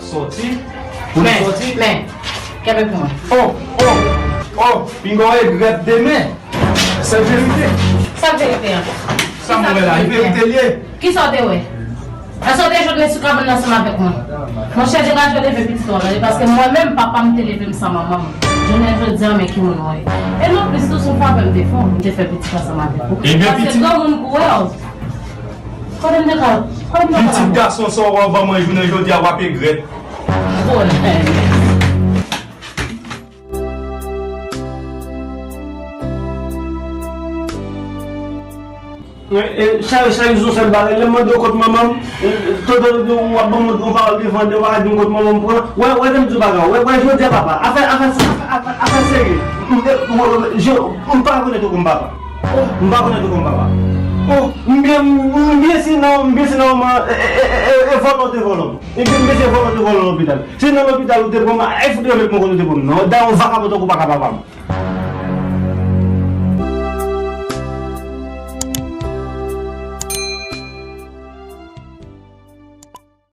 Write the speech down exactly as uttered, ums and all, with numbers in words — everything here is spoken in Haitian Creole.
Sòti? Pou nou sòti? Men, kenbe pou mwen. Oh, oh, oh, pinga w regrèt demen. Se verite. Sa verite an? Sa m wè la, e verite l ye. Kisa w te wè? Èske w te jwenn sou kabann nan ansanm avèk mwen? Monchè, Jewova, jodi a leve pitit ou an, paske mwen menm, papa m te leve m san manman m. Jounen jodi a, men ki moun ou ye. E non plis tou, se yon favè m te fè w, m te fè pitit ansanm avèk ou. Ebyen, paske pitit granmoun kou wè w. Kote m te ka, kote m te ka pitit gason sa w ban mwen jounen jodi a, w ap egrèt. Bon. E, e, chak, chak jou se bagay. Lè m mande w kot manman m, e, e, tonton di w ap ban m yon pawòl devan de, w pa ka di m kot manman m pran. Wè, wè, lè m di w bagay, wè, wè, jodi a papa, afè, afè, afè, afè serye. M, e, wè, wè, je, m pa rekonèt ou kòm papa. M pa rekonèt ou kòm papa. Oh, m byen, m byen si nan, m byen si nan moman, e, e, e, e, e vòlò te vòlò m. E byen, m byen si vòlò te vòlò lopital. Se nan lopital ou te pran m, e fout remet mwen kote ou te pran m. Non, dayè yon vakabon tankou papa papa m.